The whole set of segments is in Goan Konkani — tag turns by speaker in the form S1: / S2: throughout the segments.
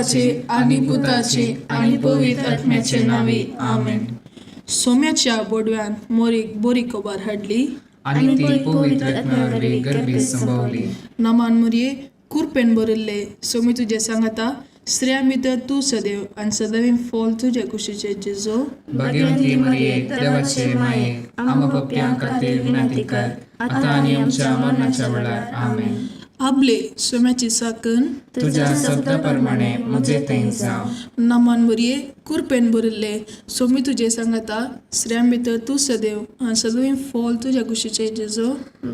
S1: बापाचे आनी पुताचे आनी पवित्र आत्म्याचे नांवी, आमेन. सोम्याच्या बोडव्यान मोरीक बोरी खबर हाडली
S2: आनी ती पवित्र आत्म्या वरवीं गर्भी संभवली.
S1: नमान मुरये, कुरपेन भरिल्ले, सोमी तुजें सांगाता, स्त्रियां भितर तूं सदैव आनी सदैव फॉल तुजे कुशीचे जेजो.
S2: भाग्यवंती मरिये, देवाचे माये, आमा पापयां खातीर विनंती कर, आतां आनी आमच्या मरणाच्या वेळार. आमेन.
S1: आबले सोम्याची साकन
S2: तुज्या शब्दा प्रमाणे म्हजे थंय जावं.
S1: नमान मुरये, कुरपेन भरिल्ले, सोमी तुजें सांगाता, स्त्रियां भितर तूं सदैव आनी सदैव फॉल तुज्या कुशीचे जेजो.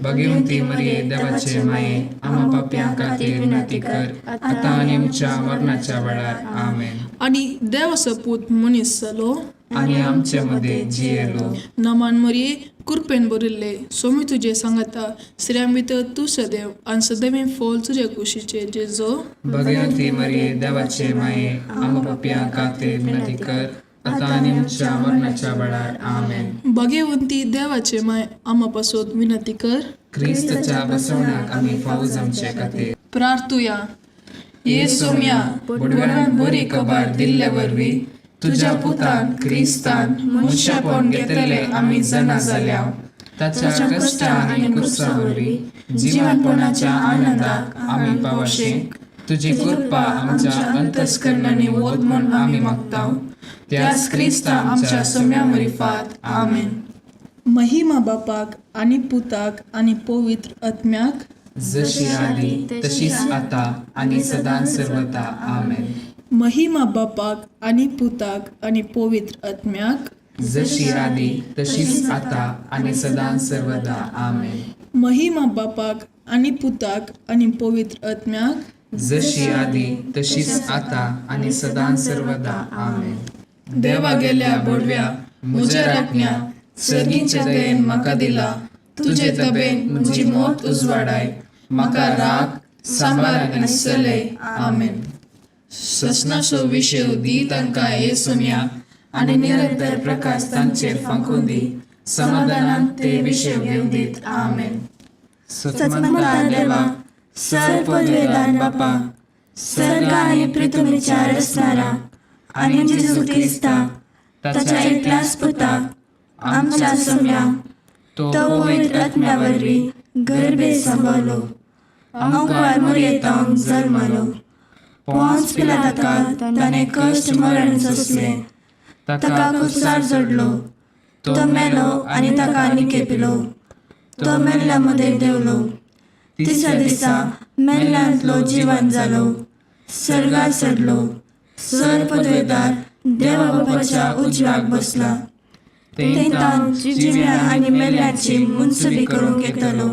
S2: भाग्यवंती मरिये, देवाचे माये, आमा पापयां खातीर विनंती कर, आतां आनी आमच्या मरणाच्या वेळार. आमेन.
S1: आनी देवाचो पूत मनीस जालो
S2: आनी आमचे मदें जियेलो.
S1: नमान मरिये, कुरपेन भरिल्ले, सोमी तुजें सांगाता, स्त्रियां भितर तूं सदैव आनी सदैव फॉल तुज्या कुशीचे जेजो.
S2: भाग्यवंती मरिये, देवाचे माये, आमा पापयां खातीर विनंती कर, आतां आनी आमच्या मरणाच्या वेळार. आमेन.
S1: भाग्यवंती देवाचे माय, आमा पासत विनंती कर
S2: क्रिस्ताच्या बसवणाक आमी फावो जावचे खातीर.
S1: प्रार्थुया. ये सोम्या,
S2: बोडव्यान बरी खबर दिल्ले वरवीं तुज्या पुतान क्रिस्तान मनशापण घेतले आमी जाणा जाल्या, ताच्या कश्टा आनी क्रुसा वरवीं जिवनपणाच्या आनंदाक आमी पावशे तुजी कृपा आमच्या अंतस्करणांनी वत म्हूण आमी मागता, त्याच क्रिस्ता आमच्या सोम्या मरिफात. आमेन.
S1: महिमा बापाक आनी पुताक आनी पवित्र आत्म्याक,
S2: जशी आदी तशीच आता आनी सदां सर्वता. आमेन.
S1: महिमा बापाक आनी पुताक आनी पवित्र आत्म्याक,
S2: जशी आदी तशीच आता आनी सदां सर्वदा. आमेन.
S1: महिमा बापाक आनी पुताक आनी पवित्र आत्म्याक,
S2: जशी आदी तशीच आता आनी सदां सर्वदा. आमेन. देवा गेल्या बोडव्या, म्हज्या राखण्या, सर्गीच्या दयेन म्हाका दिला तुजे तबेन म्हजी मौत उजवाडाय, म्हाका राख, सांबार आनी चलय. आमेन. ससनाचो विशय दी तांकां ये सोम्या, आनी निरंतर प्रकाश तांचेर फांकून दी, समाधानान ते विशय घेवन दीत. आमेन.
S3: सत्मंता देवा, सर पदवेदार बापा, सर्ग आनी पृथ्वीच्या रचणारा आनी जेजू क्रिस्ता ताच्या एकल्याच पुता आमच्या सोम्या, तो पवित्र आत्म्या वरवीं गर्भे सांबाळलो, अंकार मुरयेतावन जल्मलो, पोंच पिलाताका ताणें कश्ट मरण सोंसलें, ताका कुसार जोडलो, तो मेलो आनी ताका निकेपिलो, तो मेल्ल्या मदें देंवलो, तिसऱ्या दिसा मेल्ल्यांतलो जिवन जालो, सर्गार चडलो, सर पदवेदार देवा बापाच्या उजव्याक बसला, तेंतान जिव्या आनी मेल्ल्याची मुनसुबी करूंक येतलो.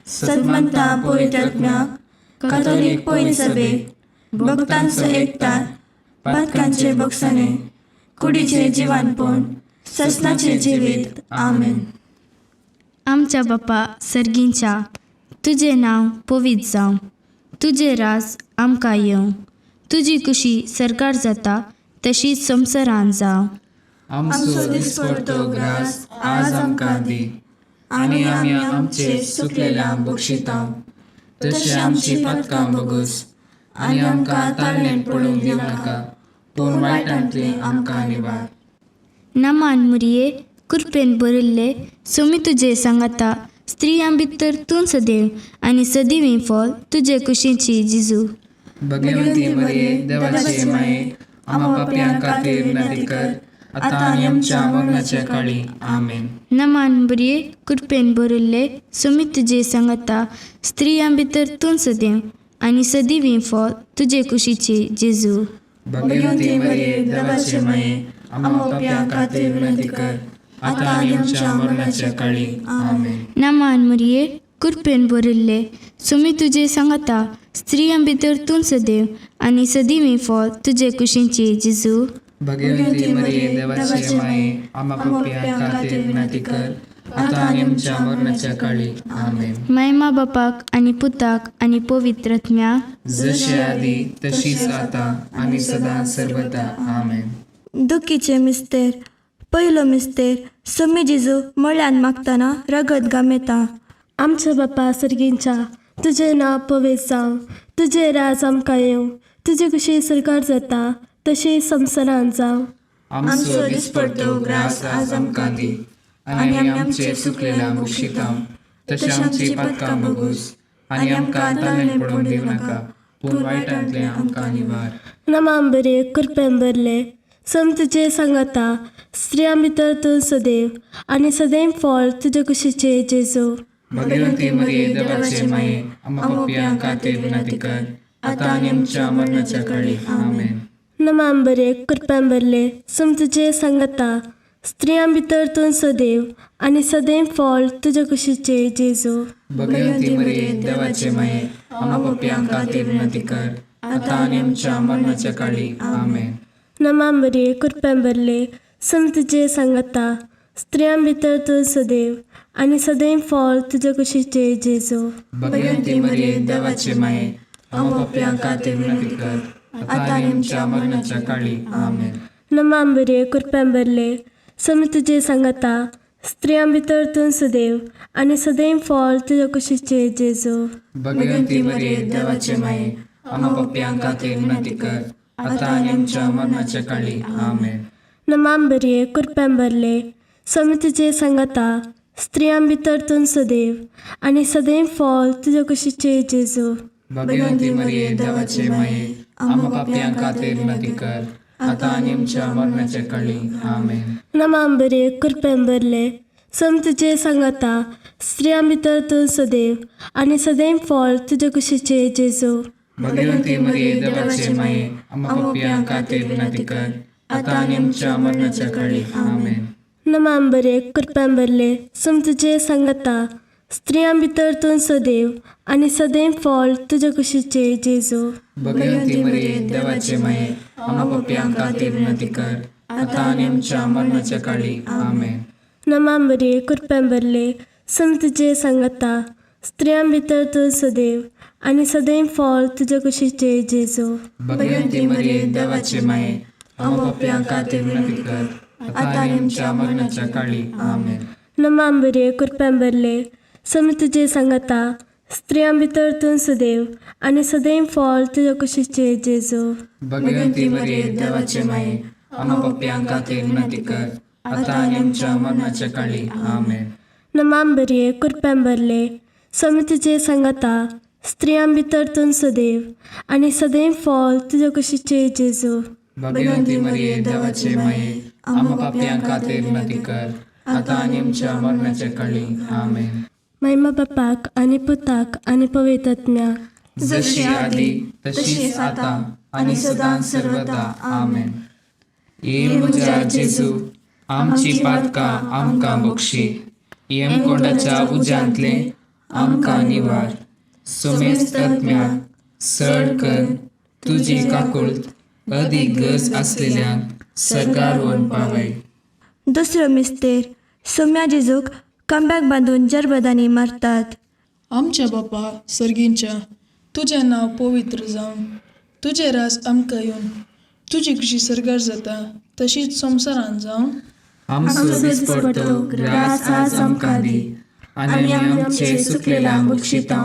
S3: सदमंता पवित्र आत्म्याक, कातोलीक पवित्र सभेक, भक्तांचो एकतार, पातकांचे बक्षाने, कुडीचे जिवानपण, ससनाचे जिवीत. आमेन.
S4: आमच्या बापा सर्गींच्या, तुजें नांव पवित्र जावं, तुजें राज आमकां येवं, तुजी कुशी सरकार जाता तशीच संवसारान जावं.
S2: आमचो दिसपडतो ग्रास आज आमकां दी, आनी आमी आमचे चुकलेल्यांक बक्षिता, तशें आमची पातकां बगस, आनी आमकां ताळणेन पडूंक दिवनाका, पूण वायटांतली आमकां निवार.
S4: नमान मुरये, कृपेन भरिल्ले, सोमी तुजे सांगाता, स्त्रियां भितर तूं सदैव आनी सदीवी फॉल तुजे कुशीची जिजू.
S2: भगवंती मरिये, देवाचे माये, आमा पापयां खातीर विनंती कर, आतां आनी आमच्या मरणाच्या काळी. आमेन.
S4: नमान बुरये, कृपेन भरिल्ले, सोमी तुजे सांगाता, स्त्रियां भितर तूं सदैव आनी सदीवी फॉल तुजे कुशीची जेजू.
S2: भगवंती मरिये, देवाचे माये, आमा पापयां खातीर विनंती कर, आतां आनी आमच्या मरणाच्या काळी. आमेन.
S4: नमान मुरये, कृपेन भरिल्ले, सोमी तुजे सांगाता, स्त्रियां भितर तूं सदैव आनी सदीवी फॉल तुजे कुशीची जेजू.
S2: भगवंती मरिये, देवाचे माये, आमा पापयां खातीर विनंती कर, आतां आनी आमच्या मरणाच्या काळी. आमेन.
S4: मायमा बापाक आनी पुताक आनी पवित्र आत्म्याक,
S2: जशी आदी तशीच आतां आनी सदां सर्वदा. आमेन.
S3: दुखीचे मिस्तेर. पयलो मिस्तेर. सोमी जिजू मळ्यान मागतना रगत गामेता.
S5: आमच्या बापा सर्गींच्या, तुजें नांव पवित्र जावं, तुजें राज आमकां येवं, तुजे कशी सरकार जाता तशी संवसारांत जावं.
S2: आमचो दिसपडतो ग्रास आज आमकां दी आनी आमी आमचे चुकलेल्या बक्षिता तशें आमची पातकां बगूस आनी आमकां ताळें पडोवंक दिवं नाका पूण वायटांतलें आमकां निवार.
S5: नमाम बरे कृपेन भरले, सम तुजे सांगाता, स्त्रियां भितर तूं सदैव आनी सदैव फळ तुजे कुशीचे जेजू.
S2: भगवती मरिये देवाचे माये, आम्हा पापयां खातीर विनंती कर आतां आनी आमच्या मरणाच्या काळी. आमेन.
S5: नमाम बरे कृपेन भरले, सम तुजे सांगाता, स्त्रियां भितर तूं सदैव आनी सदैव फळ तुजे कुशीचे जेजू.
S2: भगवती मरिये देवाचे माये, आम्हा पापयां खातीर विनंती कर आतां आनी आमच्या मरणाच्या काळी. आमेन.
S5: नमाम बरे कृपेन भरले, सम तुजे सांगाता, स्त्रियां भितर तूं सदैव आनी सदैव फळ तुजे कुशीचे जेजू.
S2: भगवती मरिये देवाचे माये, आम्हा पापयां खातीर विनंती कर आतां आनी आमच्या मरणाच्या काळी. आमेन.
S5: नमाम बरे कृपेन भरले, सम तुजे सांगाता, स्त्रियां भितर तूं सदैव आनी सदैव फळ तुजे कुशीचे जेजू.
S2: भगवती मरिये देवाचे माये, आम्हा पापयां खातीर विनंती कर आतां आनी आमच्या मरणाच्या काळी. आमेन.
S5: नमाम बरे कृपेन भरले, सम तुजे सांगाता, स्त्रियां भितर तूं सदैव आनी सदैव फळ तुजे कुशीचे जेजू.
S2: भगवती मरिये देवाचे माये, आम्हा पापयां खातीर विनंती कर आतां आनी आमच्या मरणाच्या काळी. आमेन.
S5: नमाम बरे कृपेन भरले, सम तुजे सांगाता, स्त्रियां भितर तूं सदैव आनी सदैव फळ तुजे कुशीचे जेजू.
S2: भगवती मरिये देवाचे माये, आम्हा पापयां खातीर विनंती कर आतां आनी आमच्या मरणाच्या काळी. आमेन.
S5: नमाम बरे कृपेन भरले, सम तुजे सांगाता, स्त्रियां भितर तूं सदैव आनी सदैव फळ तुजे कुशीचे जेजू.
S2: भगवती मरिये देवाचे माये, आम्हा पापयां खातीर विनंती कर आतां आनी आमच्या मरणाच्या काळी. आमेन.
S5: नमाम बरे कृपेन भरले, सम तुजे सांगाता, स्त्रियां भितर तूं सदैव आनी सदैव फळ तुजे कुशीचे जेजू.
S2: भगवती मरिये देवाचे माये, आम्हा पापयां खातीर विनंती कर आतां आनी आमच्या मरणाच्या काळी. आमेन.
S5: नमाम बरे कृपेन भरले, सम तुजे सांगाता, स्त्रियां भितर तूं सदैव आनी सदैव फळ तुजे कुशीचे जेजू.
S2: भगवती मरिये देवाचे माये, आम्हा पापयां खातीर विनंती कर आतां आनी आमच्या मरणाच्या काळी. आमेन.
S5: नमाम बरे कृपेन भरले, सम तुजे सांगाता, स्त्रियां भितर तूं सदैव आनी सदैव फळ तुजे कुशीचे जेजू.
S2: भगवती मरिये देवाचे माये, आम्हा पापयां खातीर विनंती कर आतां आनी आमच्या मरणाच्या काळी. आमेन.
S5: महिमा बापाक आनी पुताक आनी पवित्र आत्म्याक,
S2: जशी आदी तशीच आतां आनी सदां सर्वदा. आमेन. ये म्हज्या जेजू, आमची पातकां आमकां बक्षी, यमकोंडाच्या उज्यांतलें आमकां निवार, सोमेस्त आत्म्याक सड कर तुजी काकुळट अदीक गरज आसलेल्यांक सरकार व्हरून पावय.
S3: दुसरो मिस्तेर सोम्या जेजूक खांब्याक बांदून जरबदांनी मारतात.
S1: आमच्या बापा सर्गींच्या, तुजें नांव पवित्र जावं, तुजें राज आमकां येवन, तुजी खुशी सर्गार जाता तशीच संवसारांत जावं.
S2: आमचो दिसपडतो ग्रास आज आमकां दी आनी आमी आमचे चुकलेल्यांक बक्षिता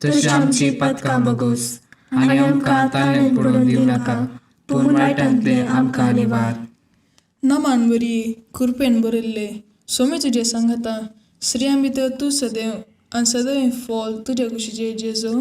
S2: तशी आमची पातकां बगोस आनी आमकां ताळें पडोवन दिवं नाका पूण वायटांतलें आमकां निवार.
S1: नमान बरी कृपेन भरिल्ले, सोमी तुजें सांगाता, स्त्रियां भितर तूं सदैव आनी सदैव फॉल तुज्या कुशीचे जेजू.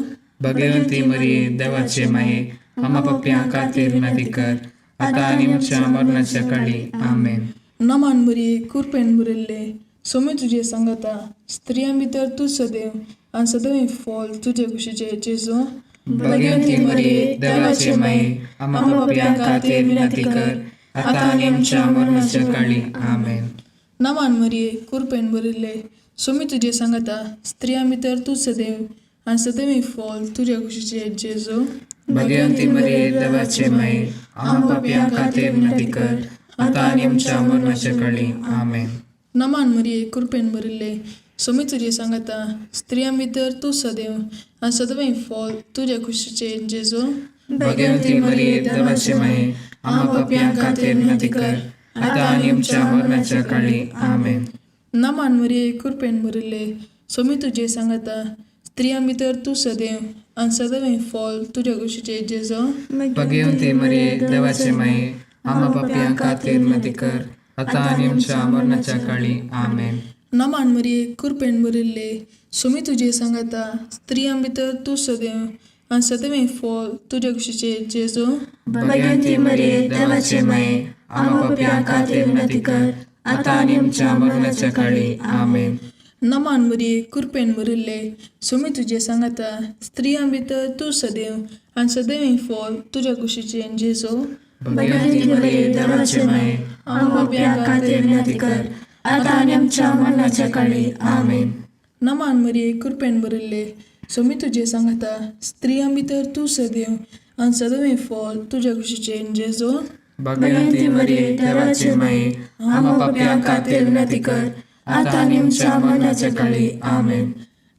S2: भगवंती मरिये देवाचे माये, आम्हा पापयां खातीर विनंती कर आतां आनी आमच्या मरणाच्या काळी. आमेन.
S1: नमान बरी कृपेन भरिल्ले, सोमी तुजें सांगाता, स्त्रियां भितर तूं सदैव आनी सदैव फॉल तुज्या कुशीचे जेजू.
S2: भगवंती मरिये देवाचे माये, आम्हा पापयां खातीर विनंती कर आतां आनी आमच्या मरणाच्या काळी. आमेन.
S1: नमान मरिये कृपेन भरिल्ले, सोमी तुजें सांगाता, स्त्रियां भितर तूं सदैव आनी सदैव फॉल तुज्या कुशीचे जेजू.
S2: भगवंती मरिये देवाचे माये, आम्हा पापयां खातीर विनंती कर आतां आनी आमच्या मरणाच्या काळी. आमेन.
S1: नमान मरिये कृपेन भरिल्ले, सोमी तुजें सांगाता, स्त्रियां भितर तूं सदैव आनी सदैव फॉल तुज्या कुशीचे जेजू.
S2: भगवंती मरिये देवाचे माये, आम्हा पापयां खातीर विनंती कर आतां आनी आमच्या मरणाच्या काळी. आमेन.
S1: नमान मरिये कृपेन भरिल्ले, सोमी तुजें सांगाता, स्त्रियां भितर तूं सदैव आनी सदैव फॉल तुज्या कुशीचें जेजो.
S2: भगवंती मरिये, देवाचे माये, आम्हा पापयां खातीर विनंती कर, आतां आनी आमच्या मरणाच्या काळी. आमेन.
S1: नमान मरिये, कृपेन भरिल्ले, सोमी तुजे सांगाता, स्त्रियां भितर तूं सदैव आनी सदैव फॉल तुज्या कुशीचें जेजो.
S2: भगवंती मरिये, देवाचे माये, आम्हा पापयां खातीर विनंती कर, आतां आनी आमच्या मरणाच्या काळी. आमेन.
S1: नमान मरिये, कृपेन भरिल्ले, सोमी तुजे सांगाता, स्त्रियां भितर तूं सदैव आनी सदैव फॉल तुज्या कुशीचें जेजो.
S2: भगवंती मरिये, देवाचे माये, आम्हा पापयां खातीर विनंती कर, आतां आनी आमच्या मरणाच्या काळी. आमेन.
S1: नमान मरिये, कृपेन भरिल्ले, सोमी तुजे सांगाता, स्त्रियां भितर तूं सदैव आनी सदैव फॉल तुज्या कुशीचें जेजो.
S2: भगवंती मरिये, देवाचे माये, आम्हा पापयां खातीर विनंती कर, आतां आनी आमच्या मरणाच्या काळी. आमेन.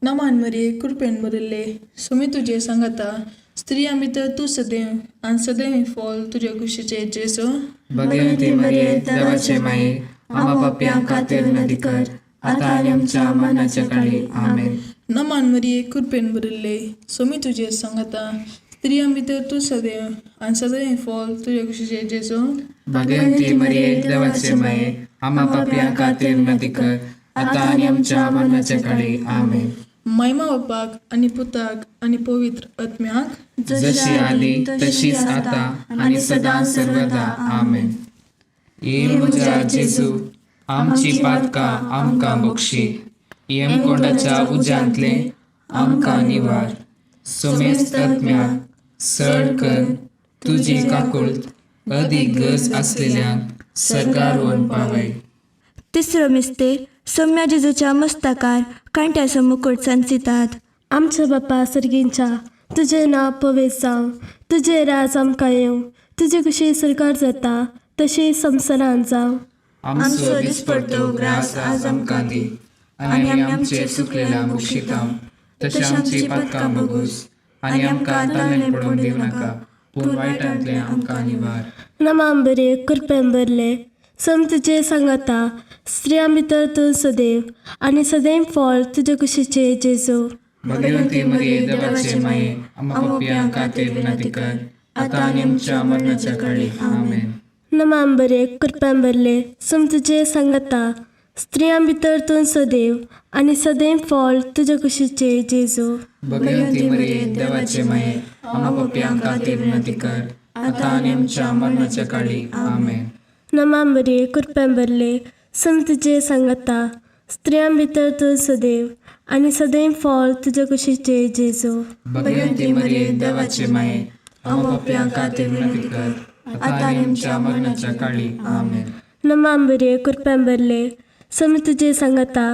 S1: नमान मरिये, कृपेन भरिल्ले, सोमी तुजे सांगाता, स्त्रियां भितर तूं सदैव आनी सदैव फॉल तुज्या कुशीचें जेजो.
S2: भगवंती मरिये, देवाचे माये, आम्हा पापयां खातीर विनंती कर, आतां आनी आमच्या मरणाच्या काळी. आमेन.
S1: नमान मरिये, कृपेन भरिल्ले, सोमी तुजे सांगाता, स्त्रियां भितर तूं सदैव आनी सदैव फॉल तुज्या कुशीचें जेजो.
S2: भगवंती मरिये, देवाचे माये, आम्हा पापयां खातीर विनंती कर, आतां आनी आमच्या मरणाच्या काळी. आमेन.
S1: महिमा बापाक आनी पुताक आनी पवित्र आत्म्याक,
S2: जशी आदी तशीच आता आनी सदां सर्वदा. आमेन. ये म्हज्या जेजू, आमची पातकां आमकां बक्षी, यमकोंडाच्या उज्यांतले आमकां निवार, समेस्त आत्म्याक सड कर तुजी काकुळट अदीक गरज आसलेल्यांक सर्गार व्हरून पावय.
S3: तिसरो मिस्तेर सोम्या जेजूच्या मस्तकार कांट्याचो मुकुट सांचितात.
S5: आमच्या बापा सर्गींच्या, तुजें नांव पवित्र जावं, तुजें राज आमकां येवं, तुजी कुशी सरकार जाता तशी संवसारांत जावं.
S2: आमचो दिसपडतो ग्रास आज आमकां दी, आनी आमी आमचे चुकलेल्या बक्षितांव तशें आमची पातकां बगूस, आनी आमकां ताणें पडोवंक दिवं नाका, पूण वायटांतलें आमकां निवार.
S5: नमाम बरे, कृपेन भरले, सम तुजे सांगाता, स्त्रियां भितर तूं सदैव आनी सदैव फळ तुजे कुशीचें जेजू.
S2: भगवंती मरिये, देवाचे माये, आम्हा पापयां खातीर विनंती कर, आतां आनी आमच्या मरणाच्या काळी. आमेन.
S5: नमाम बरे, कृपेन भरले, सम तुजे सांगाता, स्त्रियां भितर तूं सदैव आनी सदैव फळ तुजे कुशीचें जेजू.
S2: भगवंती मरिये, देवाचे माये, आम्हा पापयां खातीर विनंती कर, आतां आनी आमच्या मरणाच्या काळी. आमेन.
S5: नमाम बरे, कृपेन भरले, सम तुजे सांगाता, स्त्रियां भितर तूं सदैव आनी सदैव फळ तुजे कुशीचें जेजू.
S2: भगवंती मरिये, देवाचे माये, आम्हा पापयां खातीर विनंती कर, आतां आनी आमच्या मरणाच्या काळी. आमेन.
S5: नमाम बरे, कृपेन भरले, सम तुजे सांगाता,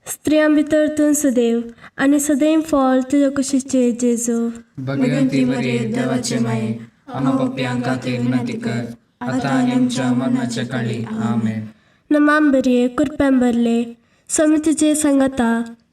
S5: स्त्रियां भितर तूं सदैव आनी सदैव फळ तुजे कुशीचें जेजू.
S2: भगवंती मरिये, देवाचे माये, आम्हा पापयां खातीर विनंती कर, आतां आनी आमच्या मरणाच्या काळी. आमेन.
S5: नमाम बरे, कृपेन भरले, सम तुजे सांगाता,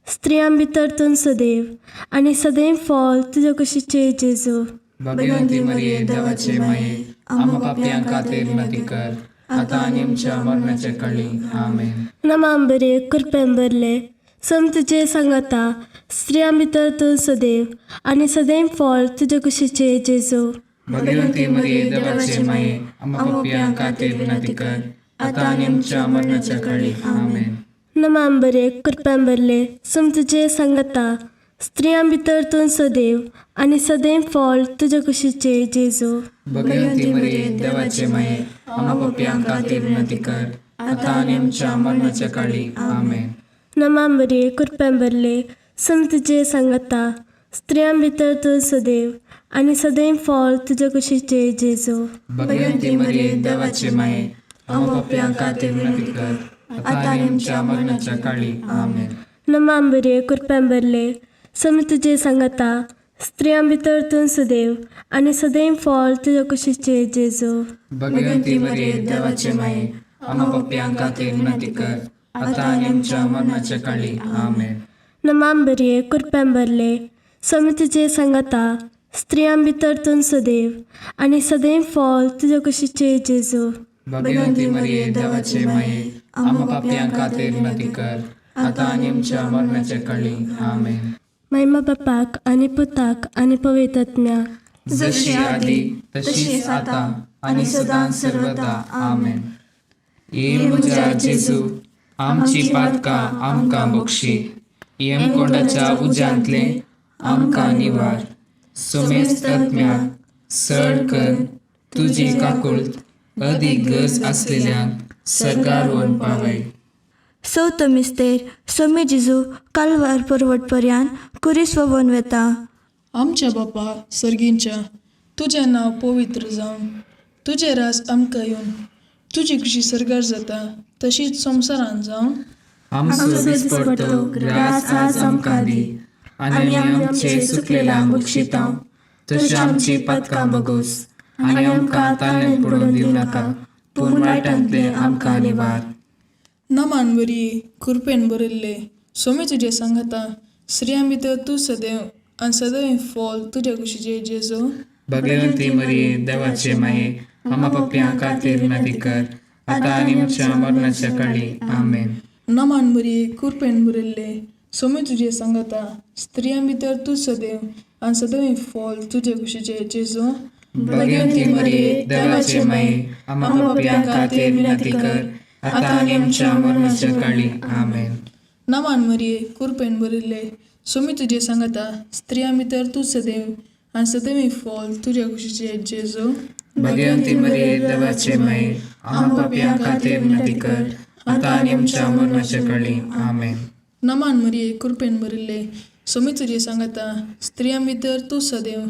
S5: स्त्रियां भितर तूं सदैव आनी सदैव फळ तुजे कुशीचें जेजू.
S2: भगवंती मरिये, देवाचे माये, आम्हा पापयां खातीर विनंती कर, आतां आनी आमच्या मरणाच्या काळी. आमेन.
S5: नमाम बरे, कृपेन भरले, सम तुजे सांगाता, स्त्रियां भितर तूं सदैव आनी सदैव फळ तुजे कुशीचें जेजू.
S2: भगवंती मरिये, देवाचे माये, आम्हा पापयां खातीर विनंती कर, आतां आनी आमच्या मरणाच्या काळी. आमेन.
S5: नमाम बरे, कृपेन भरले, सम तुजे सांगाता, स्त्रियां भितर तूं सदैव आनी सदैव फळ तुजे कुशीचें जेजू.
S2: भगवंती मरिये, देवाचे माये, आम्हा पापयां खातीर विनंती कर, आतां आनी आमच्या मरणाच्या काळी. आमेन.
S5: नमाम बरे, कृपेन भरले, सम तुजे सांगाता, स्त्रियां भितर तूं सदैव आनी सदैव फळ तुजे कुशीचें जेजू.
S2: भगवंती मरिये, देवाचे माये, आम्हा पापयां खातीर विनंती कर, आतां आनी आमच्या मरणाच्या काळी. आमेन.
S5: नमाम बरे, कृपेन भरले, सम तुजे सांगाता, स्त्रियां भितर तूं सदैव आनी सदैव फळ तुजे कुशीचें जेजू.
S2: भगवंती मरिये, देवाचे माये, आम्हा पापयां खातीर विनंती कर, आतां आनी आमच्या मरणाच्या काळी. आमेन.
S5: नमाम बरे, कृपेन भरले, सम तुजे सांगाता, स्त्रियां भितर तूं सदैव आनी सदैव फळ तुजे कुशीचें जेजू.
S2: भगवंती मरिये, देवाचे माये, आम्हा पापयां खातीर विनंती कर, आतां आनी आमच्या मरणाच्या काळी. आमेन.
S5: महिमा बापाक आनी पुताक आनी पवित्र
S2: जशी आदी तशीच आता आनी सदां सर्वदा. आमेन. ये म्हज्या जेजू, आमची पातकां आमकां बक्षी, यमकोंडाच्या उज्यांतले आमकां निवार, सोमेस्त आत्म्याक सड कर तुजी काकुळट अदीक गरज आसलेल्यांक सर्गार व्हरून पावय.
S3: चवथो मिस्तेर सोमी जेजू कालवार पर्वट पर्यान कुरीस वोवन वेता.
S1: आमच्या बापा सर्गींच्या, तुजें नांव पवित्र जावं, तुजें राज आमकां येवन, तुजी खुशी सर्गार जाता तशीच संवसारान जावं.
S2: आमचो दिसपडतो ग्रास आज आमकां दी आनी आमी आमचे चुकलेल्या बक्षितां तशी आमची पातकां बगोस आनी आमकां ताळ्यान पडून दिवं नाका, पूण वायटांतले आमकां निवार.
S1: नमान बरी कृपेन भरिल्ले, सोमी तुजें सांगाता, स्त्रियां भितर तूं सदैव आनी सदैव फॉल तुज्या कुशीचे जेजू.
S2: भगवंती मरिये, देवाचे माये, आम्हा पापयां खातीर विनंती कर, आता आनी आमच्या मरणाच्या काळी. आमेन.
S1: नमान बरी कृपेन भरिल्ले, सोमी तुजें सांगाता, स्त्रियां भितर तूं सदैव आनी सदैव फॉल तुज्या कुशीचे जेजू.
S2: भगवंती मरिये, देवाचे माये, आम्हा पापयां खातीर विनंती कर, आता आनी आमच्या मरणाच्या काळी. आमेन.
S1: नमान मरिये कृपेन भरिल्ले, सोमी तुजें सांगाता, स्त्रियां भितर तूं सदैव आनी सदैव फॉल तुज्या कुशीचे जेजू.
S2: भगवंती मरिये, देवाचे माये, आम्हा पापयां खातीर विनंती कर, आता आनी आमच्या मरणाच्या काळी. आमेन.
S1: नमान मरिये कृपेन भरिल्ले, सोमी तुजें सांगाता, स्त्रियां भितर तूं सदैव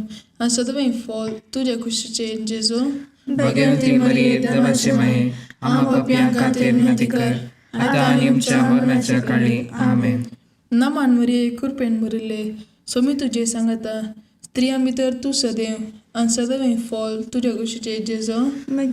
S1: आनी सदैव फॉल तुज्या कुशीचे जेजू.
S2: भगवंती मरिये, देवाचे माये, आम्हा पापयां खातीर विनंती कर, आता आनी आमच्या मरणाच्या काळी. आमेन.
S1: नमान मरिये कृपेन भरिल्ले, सोमी तुजें सांगाता, स्त्रियां भितर तूं सदैव आनी सदैव फॉल तुज्या कुशीचे जेजू.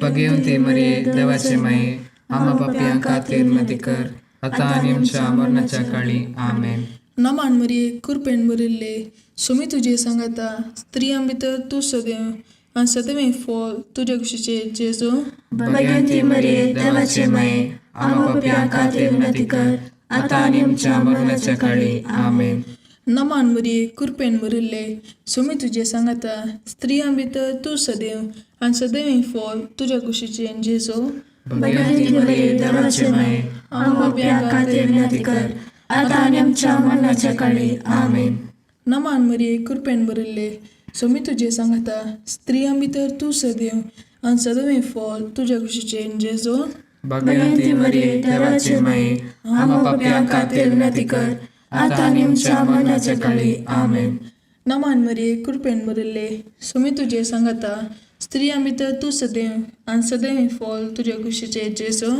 S2: भगवंती मरिये, देवाचे माये, आम्हा पापयां खातीर विनंती कर, आता आनी आमच्या मरणाच्या काळी. आमेन.
S1: नमान मरिये कृपेन भरिल्ले, सोमी तुजें सांगाता, स्त्रियां भितर तूं सदैव आनी सदैव फॉल तुज्या कुशीचे जेजू.
S2: भगवंती मरिये, देवाचे माये, आम्हा पापयां खातीर विनंती कर, आता आनी आमच्या मरणाच्या काळी. आमेन.
S1: नमान मरिये कृपेन भरिल्ले, सोमी तुजें सांगाता, स्त्रियां भितर तूं सदैव आनी सदैव फॉल तुज्या कुशीचे जेजू.
S2: भगवंती मरिये, देवाचे माये, आम्हा पापयां खातीर विनंती कर, आता आनी आमच्या मरणाच्या काळी. आमेन.
S1: नमान मरिये कृपेन भरिल्ले, सोमी तुजें सांगाता, स्त्रियां भितर तूं सदैव आनी सदैव फॉल तुज्या कुशीचे जेजू.
S2: भगवंती मरिये, देवाचे माये, आम्हा पापयां खातीर विनंती कर, आता आनी आमच्या मरणाच्या काळी. आमेन.
S1: नमान मरिये कृपेन भरिल्ले, सोमी तुजें सांगाता, स्त्रियां भितर तूं सदैव आनी सदैव फॉल तुज्या कुशीचे जेजू.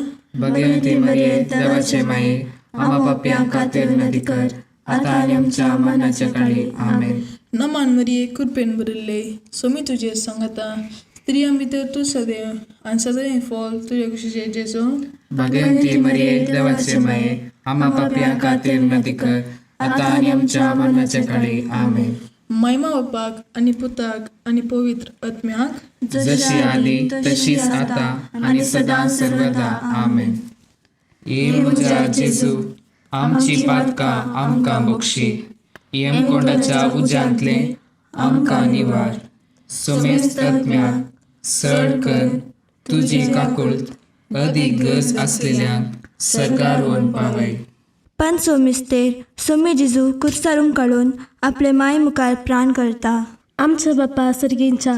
S2: भगवंती मरिये, देवाचे माये, आम्हा पापयां खातीर विनंती कर, आता आनी आमच्या मरणाच्या काळी. आमेन.
S1: नमान मरिये कृपेन भरिल्ले, सोमी तुजें सांगाता, स्त्रियां भितर तूं सदैव आनी सदैव फॉल तुज्या कुशीचे जेजू.
S2: भगवंती मरिये, देवाचे माये, आम्हा पापयां खातीर विनंती कर, आता आनी आमच्या मरणाच्या काळी. आमेन.
S1: महिमा बापाक आनी पुताक आनी पवित्र आत्म्याक,
S2: जशी आदी तशीच आता आनी सदां सर्वदा. आमेन. ये म्हज्या जेजू, आमची पातकां आमकां बक्षी, यमकोंडाच्या उज्यांतले आमकां निवार, सोमेस्त आत्म्याक सड कर तुजी काकुळट अदीक गरज आसलेल्यांक सर्गार व्हरून पावय.
S3: पांचवो मिस्तेर सोमी जेजू कुर्सारून काडून आपले माय मुखार प्राण करता.
S5: आमच्या बापा सर्गींच्या,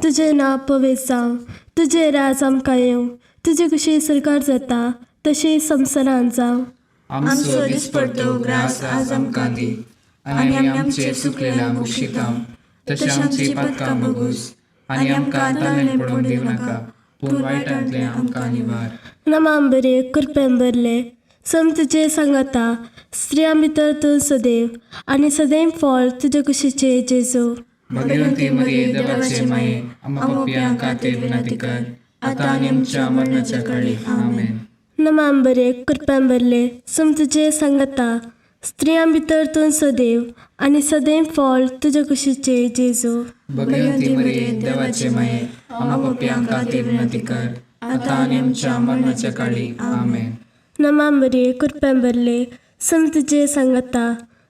S5: तुजें नांव पवित्र जावं, तुजें राज आमकां येवं, तुजी खुशी सरकार जाता तशी संवसारान जावं.
S2: आमचो दिसपडतो ग्रास आज आमकां दी आनी आमी आमचे चुकलेल्या बक्षितां तशें आमची पातकां बगूस आनी आमकां ताळें पडोवंक दिवं नाका, पूण वायटांतलें आमकां निवार.
S5: नमाम बरे कृपेन भरले, सम तुजे सांगाता, स्त्रियां भितर तूं सदैव आनी सदैव फळ तुजे कुशीचे जेजू.
S2: भगवंती मरिये, देवाचे माये, आम्हा पापयां खातीर विनंती कर, आता आनी आमच्या मरणाच्या काळी. आमेन.
S5: नमाम बरे कृपेन भरले, सम तुजे सांगाता, स्त्रियां भितर तूं सदैव आनी सदैव फळ तुजे कुशीचे जेजू.
S2: भगवंती मरिये, देवाचे माये, आम्हा पापयां खातीर विनंती कर, आता आनी आमच्या मरणाच्या काळी. आमेन.
S5: नमाम बरे कृपेन भरले, सम तुजे सांगाता,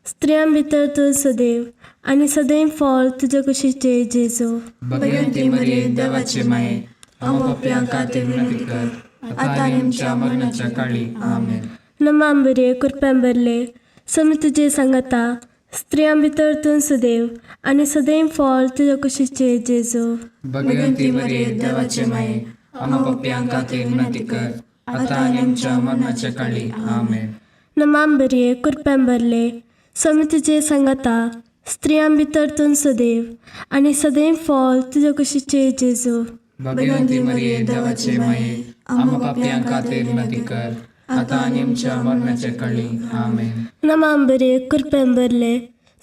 S5: स्त्रियां भितर तूं सदैव आनी सदैव फळ तुजे कुशीचे जेजू.
S2: भगवंती मरिये, देवाचे माये, आम्हा पाप्यां खातीर विनंती कर, आता आनी आमच्या मरणाच्या काळी. आमेन.
S5: नमा मरिये, कृपेन भरले, स्वामी तुजे सांगाता, स्त्रियां भितर तूं सदैव आनी सदैव फळ तुजे कुशीचे जेजू.
S2: भगवंती मरिये, देवाचे माये, आम्हा पाप्यां खातीर विनंती कर, आता आनी आमच्या मरणाच्या काळी. आमेन.
S5: नमा मरिये, कृपेन भरले, स्वामी तुजे सांगाता, स्त्रियां भितर तूं सदैव आनी सदैव फळ तुजे कुशीचे जेजू.
S2: भगवंती मरिये, देवाचे माये, आम्हा पाप्यां खातीर विनंती कर, आता आनी आमच्या मरणाच्या काळी. आमेन.
S5: नमा मरिये, कृपेन भरले,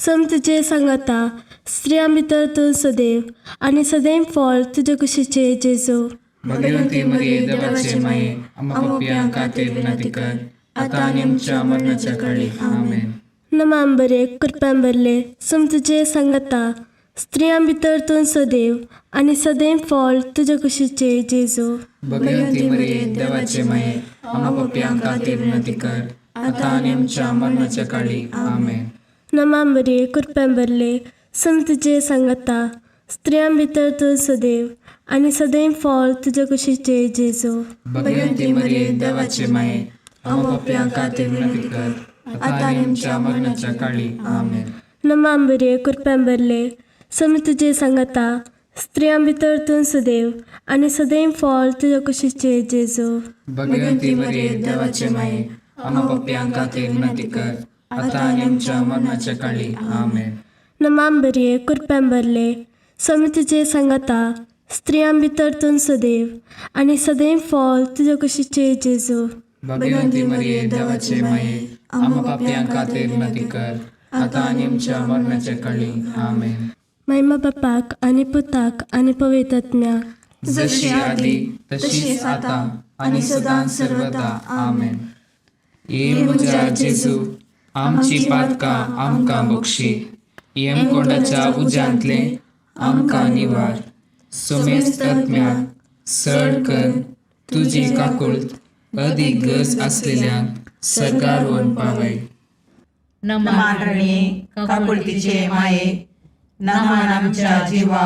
S5: स्वामी तुजे सांगाता, स्त्रियां भितर तूं सदैव आनी सदैव फळ तुजे कुशीचे जेजू.
S2: भगवंती मरिये, देवाचे माये, आम्हा पाप्यां खातीर विनंती कर, आता आनी आमच्या मरणाच्या काळी. आमेन.
S5: नमा मरिये, कृपेन भरले, स्वामी तुजे सांगाता, स्त्रियां भितर तूं सदैव आनी सदैव फळ तुजे कुशीचे जेजू.
S2: भगवंती मरिये, देवाचे माये, आम्हा पाप्यां खातीर विनंती कर, आता आनी आमच्या मरणाच्या काळी. आमेन.
S5: नमा मरिये, कृपेन भरले, स्वामी तुजे सांगाता, स्त्रियां भितर तूं सदैव आनी सदैव फळ तुजे कुशीचे जेजू.
S2: भगवंती मरिये, देवाचे माये, आम्हा पाप्यां खातीर विनंती कर, आता आनी आमच्या मरणाच्या काळी. आमेन.
S5: नमा मरिये, कृपेन भरले, स्वामी तुजे सांगाता, स्त्रियां भितर तूं सदैव आनी सदैव फळ तुजे कुशीचे जेजू.
S2: भगवंती मरिये, देवाचे माये, आम्हा पाप्यां खातीर विनंती कर, आता आनी आमच्या मरणाच्या काळी. आमेन.
S5: नमा मरिये, कृपेन भरले, स्वामी तुजे सांगाता, स्त्रियां भितर तूं सदैव आनी सदैव फळ तुजे कुशीचे जेजू.
S2: भगवंती मरिये, देवाचे माये, आम्हा पाप्यां खातीर विनंती कर, आता आनी आमच्या मरणाच्या काळी. आमेन.
S5: महिमा बापाक आनी पुताक आनी पवित्र आत्म्याक,
S2: जशी आदी तशीच आता आणि सदां सर्वदा. आमेन. ये म्हज्या जेजू, आमची पातकां आमकां बक्षी, येमकोंडाच्या उज्यांतले आमकां निवार, सोमेस्त आत्म्याक सड कर तुजी काकुळट अदीक गरज आसलेल्यांक सरकार व्हरून पावय.
S6: नमान रणये, काकुळतीचे माये, नमान आमच्या जिवा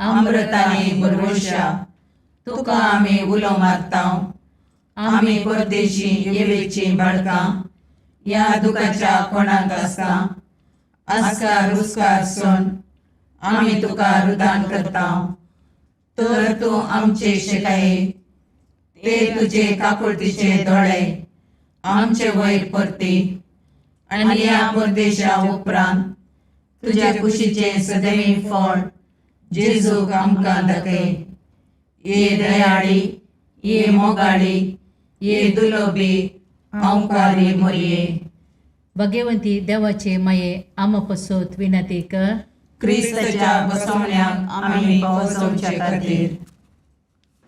S6: अमृताने भरवशा, तुका आमी उलो मारता. आमी परदेशी येवेची बाळकां ह्या दुखाच्या कोणाक आसता आस्कार रुस्कार सण आमी तुका रुदान करता, तर तूं आमचे शिकाये ते तुजे काकुळतीचे दोळे आमचे वयर परती आनी ह्या परदेशा उपरांत तुज्या कुशीचें सदैव फळ जेजूक आमकां दाखय. ये दयाळी, ये मोगाळी, ये दुलोबी अंकारी मोरये.
S7: भगवंती देवाचे माये, आमा पसत विनंती कर.
S6: क्रिस्ताच्या बसवण्याक आमी पावसोवचे खातीर.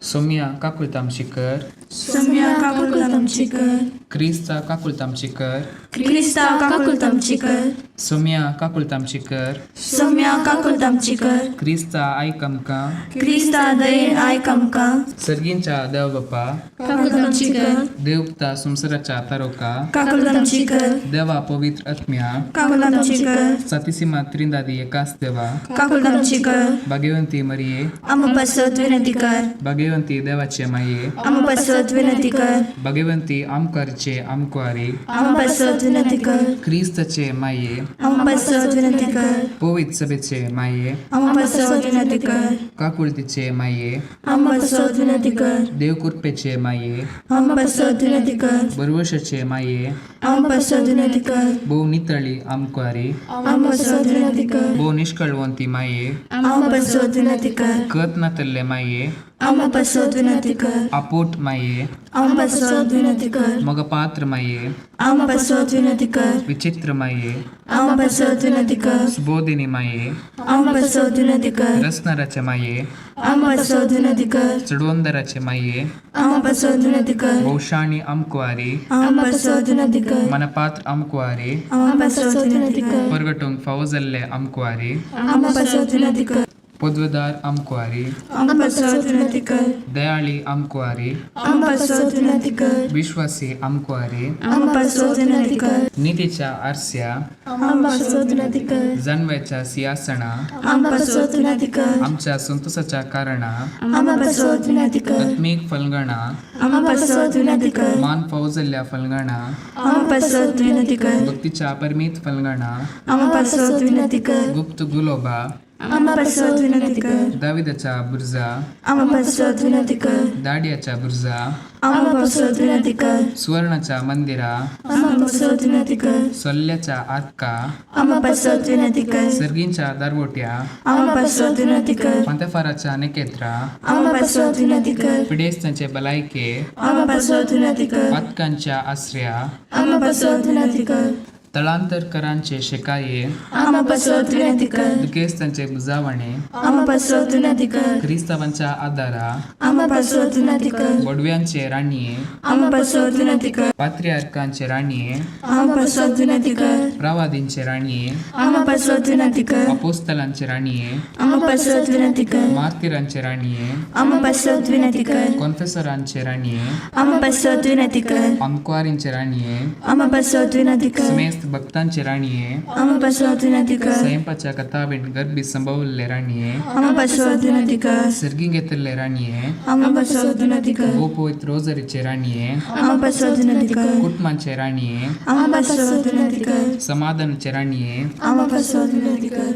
S2: सोम्या काकुळतामशी कर.
S3: सोम्या काकुळतामची कर.
S2: क्रिस्ता काकुळतामशी कर.
S3: क्रिस्ता काकुळतामची कर.
S2: सोम्या काकुळतामशी कर.
S3: सोम्या काकुळतामची कर.
S2: क्रिस्ता आयक आमकां.
S3: क्रिस्ता दयेन आयक आमकां.
S2: सर्गींच्या देव बापा,
S3: काकुळतामची कर.
S2: देवता संवसाराच्या तारोका,
S3: काकुळतामची कर.
S2: देवा पवित्र आत्म्या,
S3: काकुळतामची कर.
S2: सातीसीमा त्रिंदादी एकाच देवा,
S3: काकुळतामची कर.
S2: भाग्यवंती मरिये,
S3: आमा पासत विनंती कर.
S2: भाग्यवंती देवाचे माये,
S3: आमा पासत विनंती कर.
S2: भाग्यवंती आमकारचे आमकुवारी,
S3: आमा पासत विनंती कर.
S2: क्रिस्ताचे माये,
S3: आमा पासत विनंती कर.
S2: पवित्र सभेचे माये,
S3: आमा पासत विनंती कर.
S2: काकुळतीचे माये,
S3: आमा पासत विनंती कर.
S2: देवकृपेचे माये,
S3: आमा पासत विनंती कर.
S2: बरवशाचे माये,
S3: आमा पासत विनंती कर.
S2: भोव नितळी आमकुवारी,
S3: आमा पासत विनंती कर.
S2: भोव निष्कळवंती माये,
S3: आमा पासत विनंती कर.
S2: कत नातल्ले माये,
S3: आमा पासत विनंती कर.
S2: आपोट माये,
S3: आमा पासत विनंती कर.
S2: मगपात्र माये,
S3: आमा पासत विनंती कर.
S2: विचित्र माये,
S3: आमा पासत विनंती कर.
S2: सुबोधिनी माये,
S3: आमा पासत विनंती कर.
S2: रसनाराचे माये,
S3: आमा पासत विनंती कर.
S2: चडवंदराचे माये,
S3: आमा पासत विनंती कर.
S2: भोवशाणी आमकुवारी,
S3: आमा पासत विनंती कर.
S2: मनपात्र आमकुवारी,
S3: आमा पासत विनंती कर.
S2: परगटूंक फावो जाल्ले आमकुवारी,
S3: आमा पासत विनंती कर.
S2: पदवेदार आमकुवारी,
S3: आमकां पासत विनंती कर.
S2: दयाळी आमकुवारी,
S3: आमकां पासत विनंती कर.
S2: विश्वासी आमकुवारी,
S3: आमकां पासत विनंती कर.
S2: नितीच्या आरस्या,
S3: आमकां पासत विनंती कर.
S2: जानव्याच्या सिंहासना,
S3: आमकां पासत विनंती कर.
S2: आमच्या संतोषाच्या कारणा,
S3: आमकां पासत विनंती कर.
S2: आत्मीक फलगणा,
S3: आमकां पासत विनंती कर.
S2: मान फौजल्ल्या फलगणा,
S3: आमकां पासत विनंती कर.
S2: भक्तीच्या परमीत फलगणा,
S3: आमकां पासत विनंती कर.
S2: गुप्त गुलोबा,
S3: आमकां पासत विनंती कर.
S2: दाविदाच्या बुर्जा,
S3: आमकां पासत विनंती कर.
S2: दाडियाच्या बुर्जा,
S3: आमकां पासत विनंती कर.
S2: सुवर्णाच्या मंदिरा,
S3: आमकां पासत विनंती कर.
S2: सोल्ल्याच्या आरका,
S3: आमकां पासत विनंती कर.
S2: सर्गींच्या दारवोट्या,
S3: आमकां पासत विनंती कर.
S2: पांतेफाराच्या नेकेत्रा,
S3: आमकां पासत विनंती कर.
S2: पिडेस्तांचे भलायके,
S3: आमकां पासत विनंती कर.
S2: पातकांच्या आसऱ्या,
S3: आमकां पासत विनंती कर.
S2: तळांतरकरांचे शेकाये,
S3: आमकां पासत विनंती कर.
S2: दुखेस्तांचे बुजावणे,
S3: आमकां पासत विनंती कर.
S2: क्रिस्तावांच्या आदारा,
S3: आमकां पासत विनंती कर.
S2: बोडव्यांचे राणये,
S3: आमकां पासत विनंती कर.
S2: पात्रियार्कांचे राणये,
S3: आमकां पासत विनंती कर.
S2: प्रवादींचे राणये,
S3: आमकां पासत विनंती कर.
S2: अपोस्तलांचे राणये,
S3: आमकां पासत विनंती कर.
S2: मार्तिरांचे राणये,
S3: आमकां पासत विनंती कर.
S2: कॉन्फेसरांचे राणये,
S3: आमकां पासत विनंती कर.
S2: अंकवारींचे राणये,
S3: आमकां पासत विनंती कर.
S2: समेस्त भक्तांचे राणये,
S3: आमकां पासत विनंती कर.
S2: स्वयंपाच्या कथावीण गर्भी संभवल्ले राणये,
S3: आमकां पासत विनंती कर.
S2: सर्गी घेतिल्ले राणये,
S3: आमकां पासत विनंती कर.
S2: गोपवित रोजरीचे राणये,
S3: आमकां पासत विनंती कर.
S2: कुटुंबांचे राणये,
S3: आमकां पासत विनंती कर.
S2: समाधानाचे राणये,
S3: आमकां पासत विनंती कर.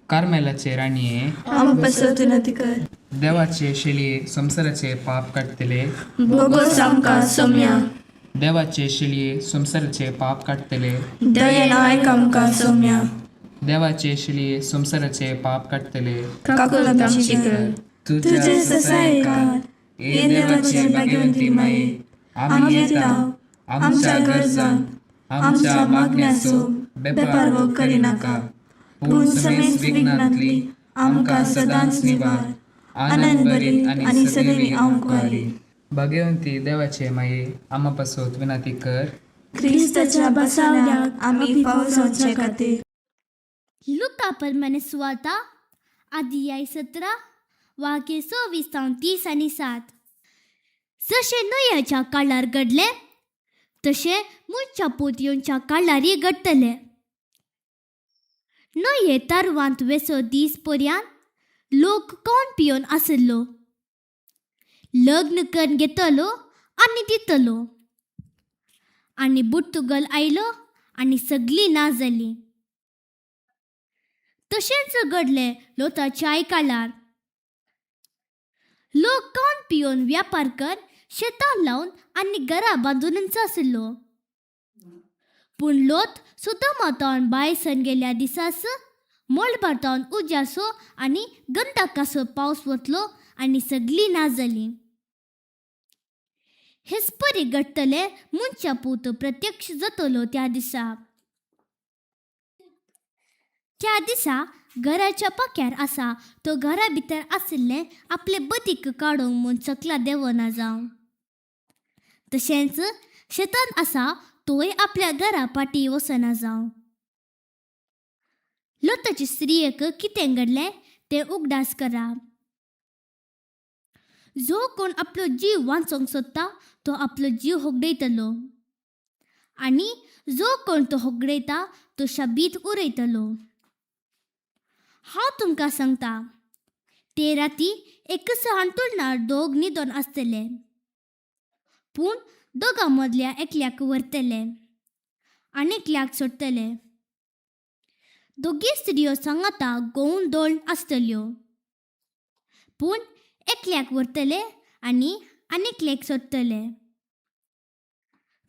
S2: कार्मेलाचे राणये,
S3: आमकां पासत विनंती कर.
S2: देवाचे शेळये संवसाराचे पाप काडटले,
S3: बोगोस आमकां सोम्या.
S2: देवाचे शेळये संवसाराचे पाप काडटले,
S3: दयेन आयक आमकां सोम्या.
S2: देवाचे शेळये संवसाराचे पाप काडटले,
S3: काकुळ आमची कर. तुझे ससायकार
S2: ए देवाचे भाग्यवंती माये, आमी येता आमच्या गरजांक आमच्या मागण्याचो बेपारवो करिनाका, पूण समेस्त विघ्नांतली आमकां सदांच निवार, आनंद भरीत आनी सदैवी आमकुवारी. भाग्यवंती देवाचे माये, आमा पासत विनंती कर.
S3: क्रिस्ताच्या बसावण्याक आमी फावो जावचे खातीर.
S4: लुका परमाने सुवार्ता अध्याय 17 वाक्य 26 तावन 30 आनी 7. जशें न्हंयेच्या काळार घडलें तशें मनच्या पोतयोंच्या काळारय घडटलें. न्हंये तारवांत वेसो दीस पर्यान लोक कोण पियोन आशिल्लो, लग्न करून घेतलो आनी दितलो, आनी बुर्तुगल आयलो आनी सगळीं ना जालीं. तशेंच घडलें लोताच्याय काळार. लोक कोण पियोन व्यापार कर शेतां लावन आनी घरां बांदूनच आशिल्लो. पूण लोत सुदामातावन भायर सरून गेल्या दिसास मळबांतावन उज्याचो आनी गंधकाचो पावस वतलो आनी सगळीं ना जालीं. हेच परी घडटलें मनच्या पूत प्रत्यक्ष जातलो त्या दिसा. त्या दिसा घराच्या पाक्यार आसा तो घरा भितर आशिल्लें आपले बदीक काडूंक म्हूण सकला देंवना जावं. तशेंच शेतान आसा तोय आपल्या घरा पाटी वचना जावं. लोताचे स्त्रियेक कितें घडलें तें उगडास करा. जो कोण आपलो जीव वांचोवंक सोदता तो आपलो जीव होगडयतलो, आनी जो कोण तो होगडयता तो शाबीत उरयतलो. हांव तुमकां सांगता, ते राती एकच हांतुळणार दोग न्हिदोन आसतले, पूण दोगां मदल्या एकल्याक व्हरतले आनी एकल्याक सोडटले. दोगी स्त्रियो सांगाता गोवन दोळ आसतल्यो, पूण एकल्याक व्हरतले आनी आनीकल्याक सोडटले.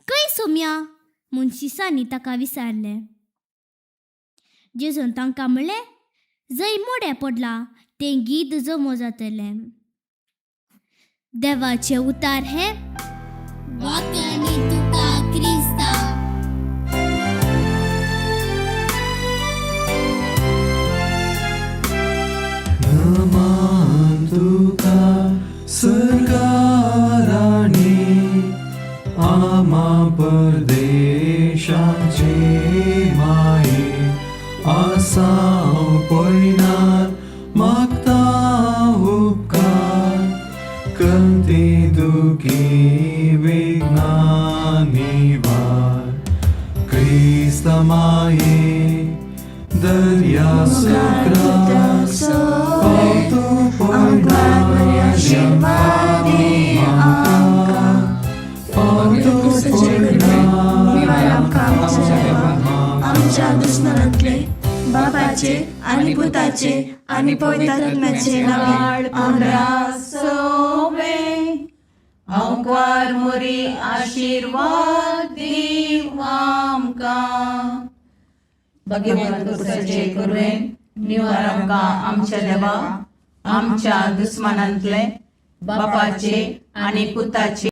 S4: खंय सोम्या म्हूण शिसांनी ताका विचारलें. जेजून तांकां म्हणलें, जंय मोडें पडलां तें गीत जमो जातलें. देवाचें उतार हें वाक्यांनी तुका क्रिस्ता.
S8: नमान तुका सरकाराणी, आमा परदेशाचे माये, आसाव पयनार मागता. क्रिस्तमाये दर्या सुक्रास
S3: आमच्या दुश्मनांतले बापाचे आनी पुताचे आनी पवित्र आत्म्याचे नांवान आमेन.
S6: सोवे अंकार मोरी आशीर्वाद दीव आमकां. भगवंत कुसाचे कुरवेन निवार आमकां आमच्या देवा, आमच्या दुस्मानांतले, बापाचे आनी पुताचे.